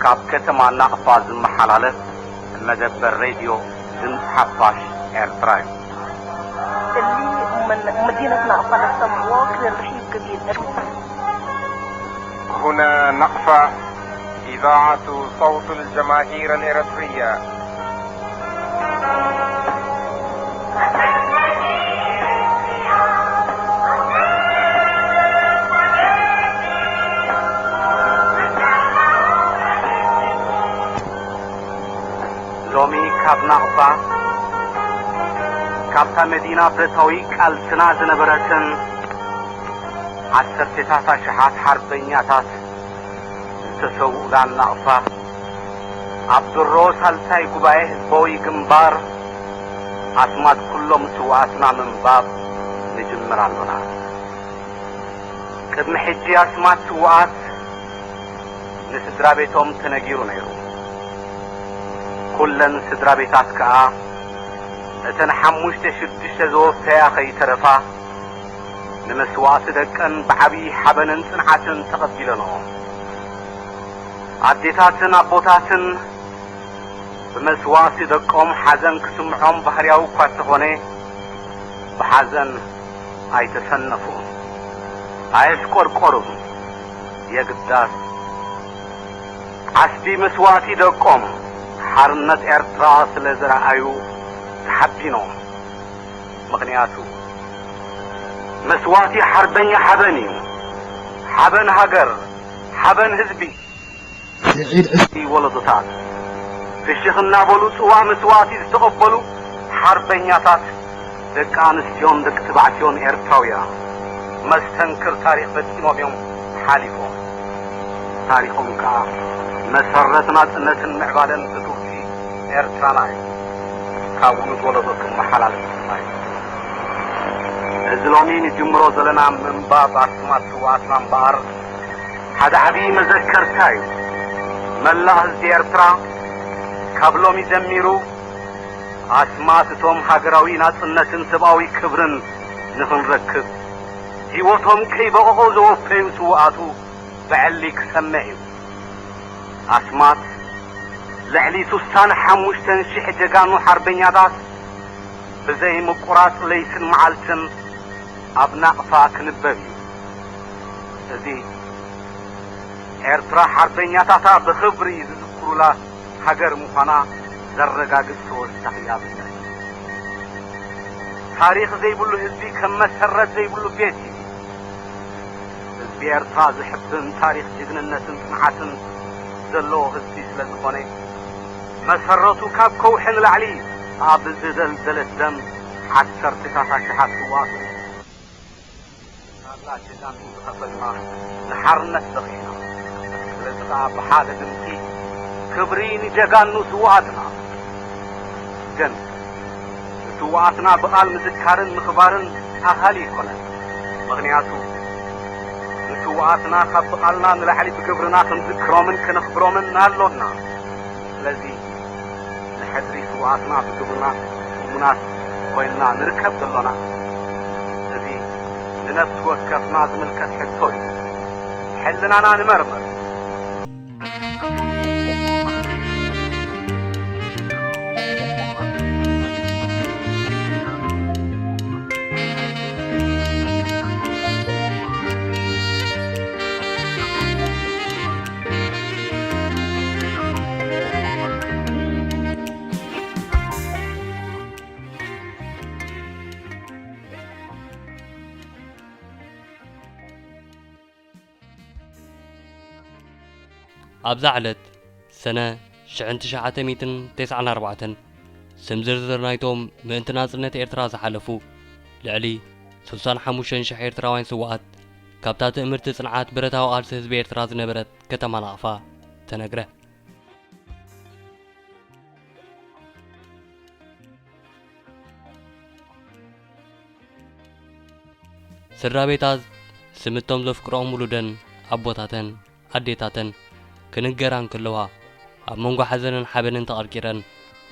ኣብ ከተማ ናቕፋ ዝመሓላለፍ መደበር ሬድዮ ድምፂ ሓፋሽ ኤርትራ እዩ። اللي من مدينة ناقفة للسمع واكل الرحيب قبيل. هنا نقفة، إذاعة صوت الجماهير الإريترية. ሎሚ ካብ ናቕፋ፣ ካብታ መዲና ብረታዊ ቃልስና ዝነበረትን ዓሰርተታት ኣሽሓት ሓርበኛታት ዝተሰውኡላን ናቕፋ፣ ኣብ ድሮ ሳልሳይ ጉባኤ ህዝባዊ ግንባር ኣስማት ኩሎም ስውኣትና ምንባብ ንጅምር ኣሎና። ቅድሚ ሕጂ ኣስማት ስውኣት ንስድራ ቤቶም ተነጊሩ ነይሩ። ኩለን ስድራ ቤታት ከኣ እተን ሓሙሽተ ሽዱሽተ ዘወፈያ ከይተረፋ ንመስዋእቲ ደቀን ብዓብዪ ሓበንን ጽንዓትን ተቐቢለንኦ። ኣዴታትን ኣቦታትን ብመስዋእቲ ደቆም ሓዘን ክስምዖም ባህርያዊ እኳ እንተኾነ፣ ብሓዘን ኣይተሰነፉን፣ ኣየሽቆርቆሩን። የግዳስ ዓስቢ መስዋእቲ ደቆም ሓርነት ኤርትራ ስለ ዝረኣዩ ተሓቢኖም። ምኽንያቱ መስዋእቲ ሓርበኛ ሓበን እዩ። ሓበን ሃገር፣ ሓበን ህዝቢ። ስዒድ ዕስ ወለዶታት ፍሽኽ እናበሉ ጽዋ መስዋእቲ ዝተቐበሉ ሓርበኛታት ደቂ ኣንስትዮን ደቂ ተባዕትዮን ኤርትራውያን መስተንክር ታሪኽ ፈጺሞም እዮም ሓሊፎም። ታሪኾም ከኣ መሰረት ናጽነትን ምዕባለን ብጡፍቲ ኤርትራና እዩ። ካብ ውሉድ ወለዶ ክመሓላለፍ ድማ እዩ። እዚ ሎሚ ንጅምሮ ዘለና ምንባብ ኣስማት ስውኣትና እምበኣር ሓደ ዓብዪ መዘከርታ እዩ። መላእ ህዝቢ ኤርትራ ካብ ሎሚ ጀሚሩ ኣስማት እቶም ሃገራዊ ናጽነትን ሰብኣዊ ክብርን ንኽንረክብ ህይወቶም ከይበቐቑ ዘወፈዩ ስውኣቱ ብዕሊ ክሰምዕ እዩ። ኣስማት ልዕሊ ስሳን ሓሙሽተን ሽሕ ጀጋኑ ሓርበኛታት ብዘይ ምቁራጽ ለይትን መዓልትን ኣብ ናቕፋ ክንበብ እዩ። እዚ ኤርትራ ሓርበኛታታ ብኽብሪ ዝዝክሩላ ሃገር ምዃና ዘረጋግጽ ተወሳኺ ኣብነት እዩ። ታሪኽ ዘይብሉ ህዝቢ ከም መሰረት ዘይብሉ ቤት እዩ። ህዝቢ ኤርትራ ዝሕብን ታሪኽ ጅግንነትን ጽንዓትን ዘለዎ ህዝቢ ስለ ዝኾነ፣ መሰረቱ ካብ ከውሒ ንላዕሊ ኣብ ዝደልደለት ደም ዓሰርተታት ኣሽሓት ስውኣቱ ናብላ ጀጋኑ ዝኸፈልና ንሓርነት በቒዕና። ስለዚ ከኣ ብሓደ ድምጺ ክብሪ ንጀጋኑ ስውኣትና። ግን ንስውኣትና ብቓል ምዝካርን ምኽባርን ኣኻሊ ኣይኮነን። ምኽንያቱ ንስውኣትና ካብ ብቓልና ንላዕሊ ብግብርና ክንዝክሮምን ከነኽብሮምን ኣሎና። ስለዚ ንሕድሪ ስውኣትና ብግብርና እሙናት ኮይንና ንርከብ ዘሎና፣ እዚ ንነፍሲ ወከፍና ዝምልከት ሕቶ እዩ። ሕልናና ንመርምር። ኣብዛ ዕለት ሰነ ሽሕን ትሽዓተ ሚእትን ተስዓን ኣርባዕተን ስም ዝርዝር ናይቶም ምእንቲ ናጽነት ኤርትራ ዝሓለፉ ልዕሊ ስሳን ሓሙሽተን ሽሕ ኤርትራውያን ስውኣት ካብታ ትእምርቲ ጽንዓት ብረታዊ ቃልሲ ህዝቢ ኤርትራ ዝነበረት ከተማ ናቕፋ ተነግረ። ስድራ ቤታት ስምቶም ዘፍቅሮም ውሉደን ኣቦታተን ኣዴታተን ክንገራ እንከለዋ ኣብ መንጎ ሓዘንን ሓበንን ተቐርቂረን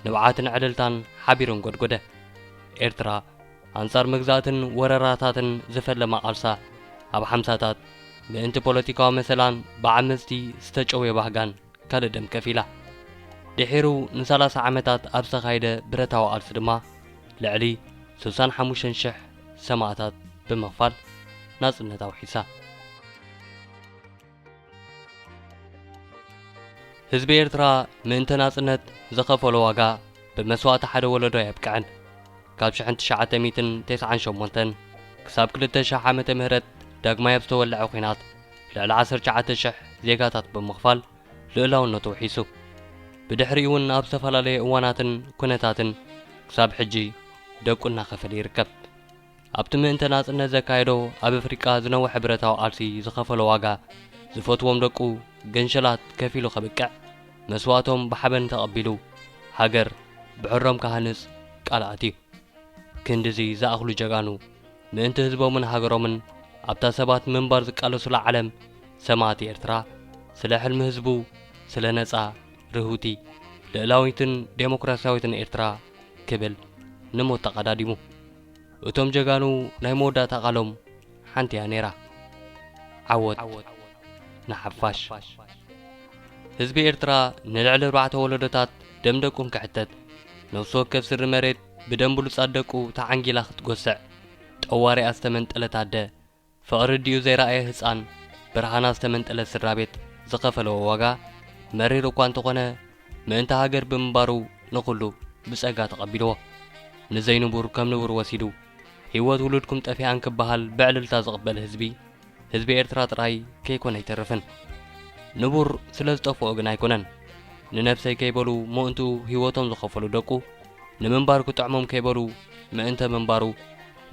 ንብዓትን ዕልልታን ሓቢሩ እንጎድጎደ። ኤርትራ ኣንጻር መግዛእትን ወረራታትን ዝፈለማ ቃልሳ ኣብ ሓምሳታት ምእንቲ ፖለቲካዊ መሰላን ብዓመጽቲ ዝተጨውየ ባህጋን ካልእ ደም ከፊላ። ድሒሩ ንሰላሳ ዓመታት ኣብ ዝተኻየደ ብረታዊ ቃልሲ ድማ ልዕሊ ስሳን ሓሙሽተን ሽሕ ሰማእታት ብምኽፋል ናጽነት ኣውሒሳ። ህዝቢ ኤርትራ ምእንቲ ናጽነት ዝኸፈሎ ዋጋ ብመስዋእቲ ሓደ ወለዶ ኣየብቅዐን። ካብ ሽሕን ትሽዓተ ሚእትን ተስዓን ሸሞንተን ክሳብ ክልተ ሽሕ ዓመተ ምህረት ዳግማይ ኣብ ዝተወልዐ ኲናት ልዕሊ ዓሰርተ ትሽዓተ ሽሕ ዜጋታት ብምኽፋል ልኡላውነቱ ውሒሱ። ብድሕሪኡ እውን ኣብ ዝተፈላለየ እዋናትን ኩነታትን ክሳብ ሕጂ ደቁ እናኸፈለ ይርከብ። ኣብቲ ምእንተ ናጽነት ዘካየዶ ኣብ ኣፍሪቃ ዝነውሐ ብረታዊ ቃልሲ ዝኸፈሎ ዋጋ ዝፈትዎም ደቁ ገንሸላት ከፊሉ ከብቅዕ መስዋእቶም ብሓበን ተቐቢሉ ሃገር ብሕሮም ክሃንጽ ቃል ኣትዩ። ክንድዚ ዝኣኽሉ ጀጋኑ ምእንቲ ህዝቦምን ሃገሮምን ኣብታ ሰባት ምንባር ዝቃለሱላ ዓለም ሰማእቲ ኤርትራ ስለ ሕልሚ ህዝቡ፣ ስለ ነጻ፣ ርህውቲ፣ ልእላዊትን ዴሞክራሲያዊትን ኤርትራ ክብል ንሞት ተቐዳዲሙ። እቶም ጀጋኑ ናይ መወዳእታ ቃሎም ሓንቲ እያ ነይራ። ዓወት ንሓፋሽ። ህዝቢ ኤርትራ ንልዕሊ ኣርባዕተ ወለዶታት ደም ደቁ እንክሕተት፣ ነፍሲ ወከፍ ስሪ መሬት ብደም ብሉጻት ደቁ ተዓንጊላ ክትጎስዕ፣ ጠዋሪኣ ዝተመንጠለት ኣደ፣ ፍቕሪ ኣዲኡ ዘይረኣየ ህጻን፣ ብርሃና ዝተመንጠለት ስድራ ቤት ዝኸፈለዎ ዋጋ መሪር እኳ እንተኾነ፣ ምእንቲ ሃገር ብምንባሩ ንኹሉ ብጸጋ ተቐቢልዎ። ንዘይንቡር ከም ንቡር ወሲዱ፣ ህይወት ውሉድኩም ጠፊኣን ክበሃል ብዕልልታ ዝቕበል ህዝቢ፣ ህዝቢ ኤርትራ ጥራይ ከይኮነ ኣይተርፍን። ንቡር ስለ ዝጠፍኦ ግን ኣይኮነን። ንነብሰይ ከይበሉ ምእንትኡ ህይወቶም ዝኸፈሉ ደቁ፣ ንምንባር ክጥዕሞም ከይበሉ ምእንተ ምንባሩ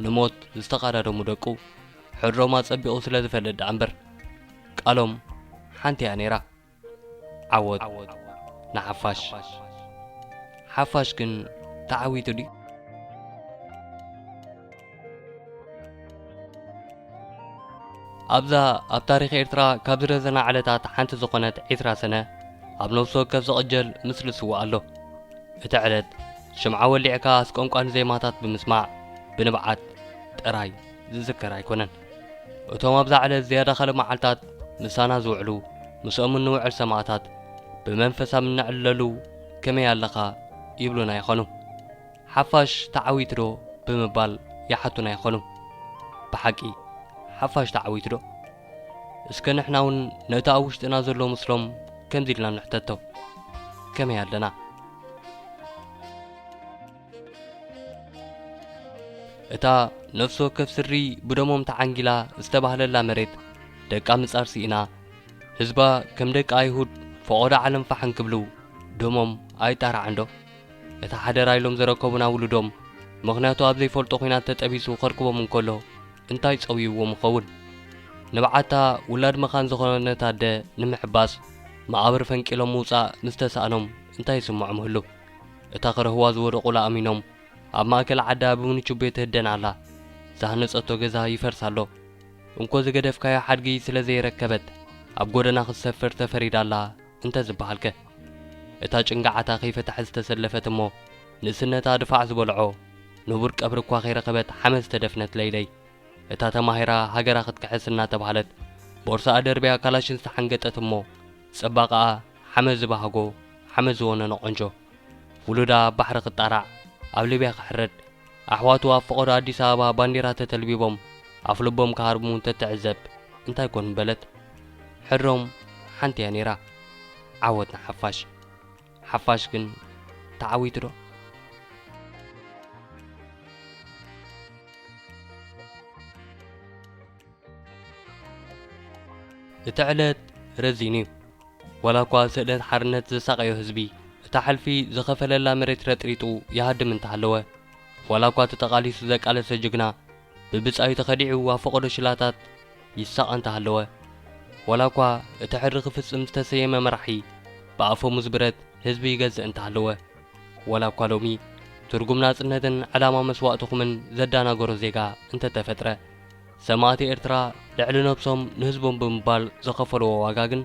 ንሞት ዝተቐዳደሙ ደቁ፣ ሕድሮም ኣጸቢቑ ስለ ዝፈልጥ ደኣ እምበር። ቃሎም ሓንቲ እያ ነይራ። ዓወት ንሓፋሽ። ሓፋሽ ግን ተዓዊቱ ድዩ? ኣብዛ ኣብ ታሪኽ ኤርትራ ካብ ዝረዘና ዕለታት ሓንቲ ዝኾነት ዒስራ ሰነ፣ ኣብ ነፍሲ ወከፍ ዝቕጀል ምስሊ ስዉእ ኣሎ። እቲ ዕለት ሽምዓ ወሊዕካ ኣስቆንቋኒ ዜማታት ብምስማዕ ብንብዓት ጥራይ ዝዝከር ኣይኮነን። እቶም ኣብዛ ዕለት ዝያዳ ካልእ መዓልታት ምሳና ዝውዕሉ፣ ምስኦም እንውዕል ሰማእታት ብመንፈስ ኣብ እነዕልለሉ "ከመይ ኣለኻ?" ይብሉና ይኾኑ። "ሓፋሽ ተዓዊቱ ዶ?" ብምባል ይሓቱና ይኾኑ። ብሓቂ ሓፋሽ ተዓዊቱ ዶ? እስከ ንሕና እውን ነቲ ኣብ ውሽጥና ዘሎ ምስሎም ከምዚ ኢልና ንሕተቶ፣ ከመይ ኣለና? እታ ነፍሲ ወከፍ ስሪ ብደሞም ተዓንጊላ ዝተባህለላ መሬት ደቃ ምጻር ስኢና፣ ህዝባ ከም ደቂ ኣይሁድ ፈቖዶ ዓለም ፋሕ እንክብሉ ደሞም ኣይጣራዕን ዶ? እታ ሓደራ ኢሎም ዘረከቡና ውሉዶም፣ ምኽንያቱ ኣብ ዘይፈልጦ ኲናት ተጠቢሱ ከርክቦም እንከሎ፣ እንታይ ጸውይዎም ይኸውን? ንብዓታ ውላድ መኻን ዝኾነት ኣደ ንምሕባስ፣ መቓብር ፈንቂሎም ምውጻእ ምስ ተሳእኖም እንታይ ይስምዖም ህሉ? እታ ክረህዋ ዝወደቑላ ኣሚኖም፣ ኣብ ማእከል ዓዳ ብምንቹቤ ትህደን ኣላ። ዝሃነጸቶ ገዛ ይፈርስ ኣሎ። እንኮ ዝገደፍካዮ ሓድጊ ስለ ዘይረከበት፣ ኣብ ጎደና ክትሰፍር ተፈሪዳ ኣላ እንተ ዝበሃልከ? እታ ጭንጋዓታ ከይፈትሐት ዝተሰለፈት እሞ፣ ንእስነታ ድፋዕ ዝበልዖ፣ ንቡር ቀብሪ እኳ ከይረኸበት ሓመድ ዝተደፍነት ለይለይ፣ እታ ተማሂራ ሃገራ ክትክሕስ እናተባህለት፣ ቦርሳኣ ደርብያ ካላሽን ዝተሓንገጠት እሞ፣ ጽባቐኣ ሓመድ ዝበሃጎ፣ ሓመድ ዝወነነ ቆንጆ፣ ውሉዳ ኣብ ባሕሪ ክጣራዕ፣ ኣብ ሊብያ ክሕረድ፣ ኣሕዋቱ ኣብ ፈቐዶ ኣዲስ ኣበባ ባንዲራ ተተልቢቦም ኣፍ ልቦም ክሃርሙ እንተትዕዘብ እንታይ ኮን ምበለት? ሕድሮም ሓንቲ እያ ነይራ። ዓወት ንሓፋሽ። ሓፋሽ ግን ተዓዊቱ ዶ? እቲ ዕለት ረዚን እዩ። ዋላ እኳ ስእነት ሓርነት ዘሳቐዮ ህዝቢ፣ እታ ሕልፊ ዝኸፈለላ መሬት ረጥሪጡ ይሃድም እንተሃለወ፣ ዋላ እኳ እቲ ተቓሊሱ ዘቃለሰ ጅግና ብብጻዩ ተኸዲዑ ኣብ ፈቐዶ ሽላታት ይሳቐ እንተሃለወ፣ ዋላ እኳ እቲ ሕድሪ ክፍጽም ዝተሰየመ መራሒ ብኣፈሙዝ ብረት ህዝቢ ይገዝእ እንተሃለወ፣ ዋላ እኳ ሎሚ ትርጉም ናጽነትን ዕላማ መስዋእትኹምን ዘዳናገሮ ዜጋ እንተተፈጥረ፣ ሰማእቲ ኤርትራ ልዕሊ ነብሶም ንህዝቦም ብምባል ዝኸፈልዎ ዋጋ ግን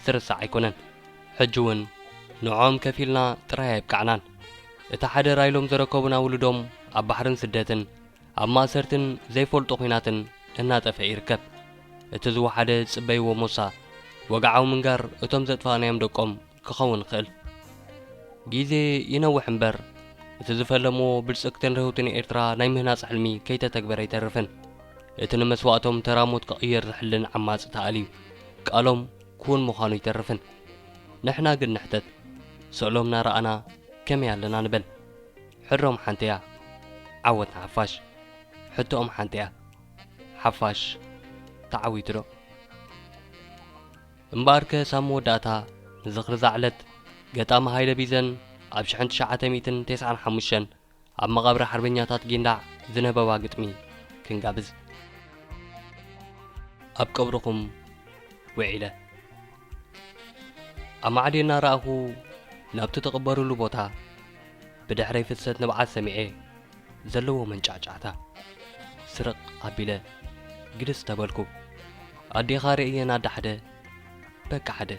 ዝርሳዕ ኣይኮነን። ሕጂ እውን ንዕኦም ከፊልና ጥራይ ኣይብቃዕናን። እቲ ሓደራ ኢሎም ዘረከቡና ውሉዶም ኣብ ባሕርን ስደትን፣ ኣብ ማእሰርትን ዘይፈልጦ ኲናትን እናጠፍአ ይርከብ። እቲ ዝወሓደ ዝጽበይዎ ሞሳ፣ ወግዓዊ ምንጋር እቶም ዘጥፋእናዮም ደቆም ክኸውን ይኽእል። ግዜ ይነውሕ እምበር፣ እቲ ዝፈለምዎ ብልጽግትን ርህውትን ኤርትራ ናይ ምህናጽ ሕልሚ ከይተተግበረ ኣይተርፍን። እቲ ንመስዋእቶም ተራ ሞት ክቕየር ዝሕልን ዓማጺ ተኣልዩ፣ ቃሎም ክውን ምዃኑ ኣይተርፍን። ንሕና ግን ንሕተት፣ ስእሎም እናረኣና ከመይ ኣለና ንበል። ሕድሮም ሓንቲ እያ፣ ዓወት ንሓፋሽ። ሕቶኦም ሓንቲ እያ፣ ሓፋሽ ተዓዊቱ ዶ? እምበኣርከ ሳብ መወዳእታ ንዝኽሪ እዛ ዕለት ገጣሚ ሃይለ ቢዘን ኣብ ሽሕን ትሽዓተ ሚእትን ተስዓን ሓሙሽተን ኣብ መቓብር ሓርበኛታት ጊንዳዕ ዝነበባ ግጥሚ ክንጋብዝ። ኣብ ቀብርኹም ውዒለ ኣማዕድየ እናረኣኹ ናብቲ ትቕበርሉ ቦታ ብድሕረይ ፍሰት ንብዓት ሰሚዐ ዘለዎ መንጫዕጫዕታ ስርቕ ኣቢለ ግልስ ተበልኩ። ኣዴኻ ርእየን ኣደ ሓደ በቃ ሓደ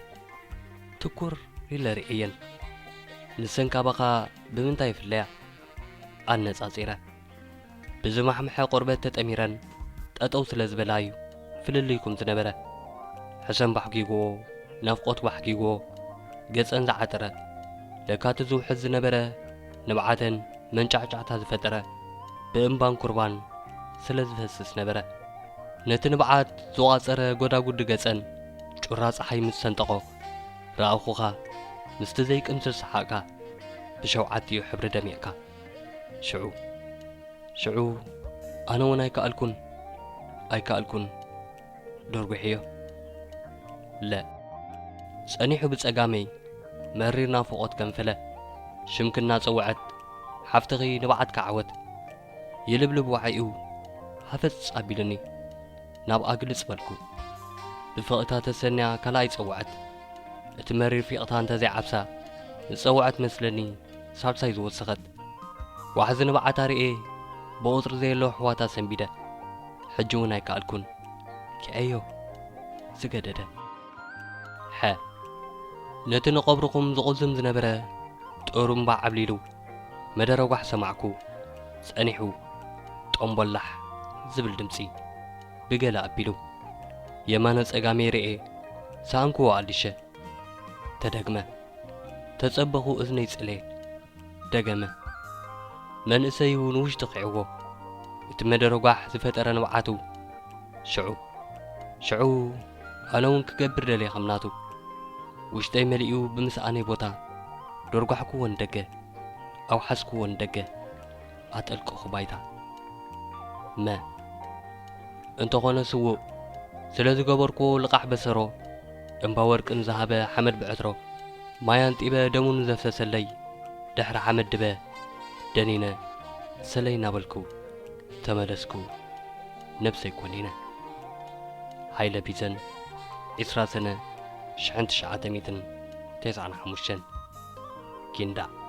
ትኩር ኢለ ርእየን። ንሰን ካባኻ ብምንታይ ይፍለያ? ኣነጻጺረ። ብዝማሕምሐ ቆርበት ተጠሚረን ጠጠው ስለ ዝበላ እዩ ፍልልይኩም ዝነበረ። ሕሰም ባሕጊግዎ፣ ናፍቆት ባሕጊግዎ፣ ገጸን ዝዓጠረ። ለካ እቲ ዝውሕዝ ዝነበረ ንብዓተን መንጫዕጫዕታ ዝፈጠረ ብእምባን ኩርባን ስለ ዝፈስስ ነበረ። ነቲ ንብዓት ዝቋጸረ ጎዳጉዲ ገጸን ጩራ ጸሓይ ምስ ሰንጠቖ ረኣኹኻ ምስቲ ዘይቅንስል ሰሓቕካ ብሸውዓቲኡ ሕብሪ ደሚቕካ። ሽዑ ሽዑ ኣነ እውን ኣይከኣልኩን ኣይከኣልኩን ደርጒሐዮ። ለ ጸኒሑ ብጸጋመይ መሪር ናፍቖት ከንፈለ ሽምኪ እናጸውዐት ሓፍትኺ ንብዓትካ ዓወት ይልብልብ ዋዒኡ ሃፈጽ ኣቢሉኒ። ናብኣ ግልጽ በልኩ። ብፍቕታ ተሰንያ ካልኣይ ጸውዐት። እቲ መሪር ፊቕታ እንተዘይዓብሳ ዝጸውዐት መስለኒ ሳልሳይ ዝወሰኸት። ዋሕዚ ንብዓታ ርእየ ብቑጽሪ ዘየለዉ ኣሕዋታ ሰንቢደ። ሕጂ እውን ኣይከኣልኩን። ኪዐዮ ዝገደደ። ሐ ነቲ ንቐብርኹም ዝቑዝም ዝነበረ ጥሩምባ ዓብሊሉ መደረጓሕ ሰማዕኩ። ጸኒሑ ጦምቦላሕ ዝብል ድምጺ ብገለ ኣቢሉ የማነ ጸጋመይ ርኤ ሰኣንክዎ ኣሊሸ። ተደግመ። ተጸበኹ እዝነይ ጽልየ። ደገመ። መንእሰዩ ንውሽጢ ኺዕዎ እቲ መደረጓሕ ዝፈጠረ ንብዓቱ ሽዑ ሽዑ ኣነ እውን ክገብር ደልየ ከም ናቱ። ውሽጠይ መሊኡ ብምስኣነይ ቦታ ዶርጓሕክዎ ንደገ ኣውሓዝክዎ ንደገ ኣጠልቀኹ ባይታ። መ እንተኾነ ስዉእ ስለ ዝገበርክዎ ልቓሕ በሰሮ እምባ ወርቂ ንዝሃበ ሓመድ ብዕትሮ ማይ ኣንጢበ ደሙ ንዘፍሰሰለይ ድሕሪ ሓመድ ድበ ደኒነ ሰለይ እናበልኩ ተመለስኩ ነብሰይ ኮኒነ። ሃይለ ቢዘን ዕስራ ሰነ ሽሕን ትሽዓተ ሚእትን ተስዓን ሓሙሽተን ጊንዳዕ።